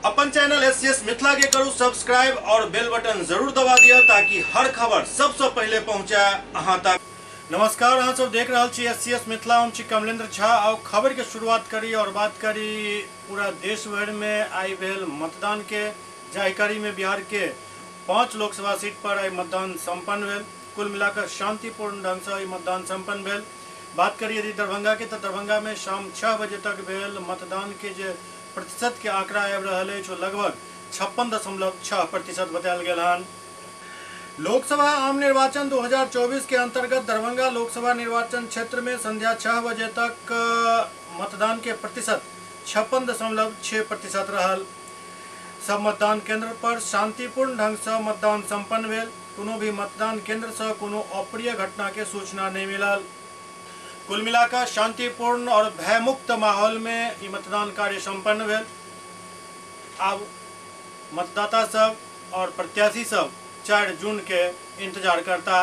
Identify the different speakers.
Speaker 1: अपन channel SCS Mithila के करू सब्सक्राइब और बेल बटन जरूर दबा दिया ताकि हर खबर सबसे पहले पहुंचे अहां तक। नमस्कार, अहाँ सब देख रहल छी एससीएस मिथिला, हम छी कमलेंद्र झा। और खबर के शुरुआत करी और बात करी पूरा देश भर में आई भेल मतदान के। जाहि कड़ी में बिहार के 5 लोकसभा सीट पर आई मतदान संपन्न भेल। कुल मिलाकर शांतिपूर्ण ढंग से ई मतदान संपन्न भेल। बात करी यदि दरभंगा के, तो दरभंगा में शाम 6 बजे तक भेल मतदान के जे प्रतिशत के आंकड़ा आबि रहल अछि ओ लगभग 56.6% बतायल गेल हन। लोकसभा आम निर्वाचन 2024 के अंतर्गत दरभंगा लोकसभा निर्वाचन क्षेत्र में संध्या 6 बजे तक मतदान के प्रतिशत 56.6% रहल। सब मतदान केंद्र पर शांतिपूर्ण ढंग से मतदान संपन्न भेल। कोनो भी मतदान केंद्र से कोनो अप्रिय घटना के सूचना नहीं मिलल। कुल मिलाकर शांतिपूर्ण और भयमुक्त माहौल में ई मतदान कार्य संपन्न भेल। अब मतदाता सब और प्रत्याशी सब 4 जून के इंतजार करता।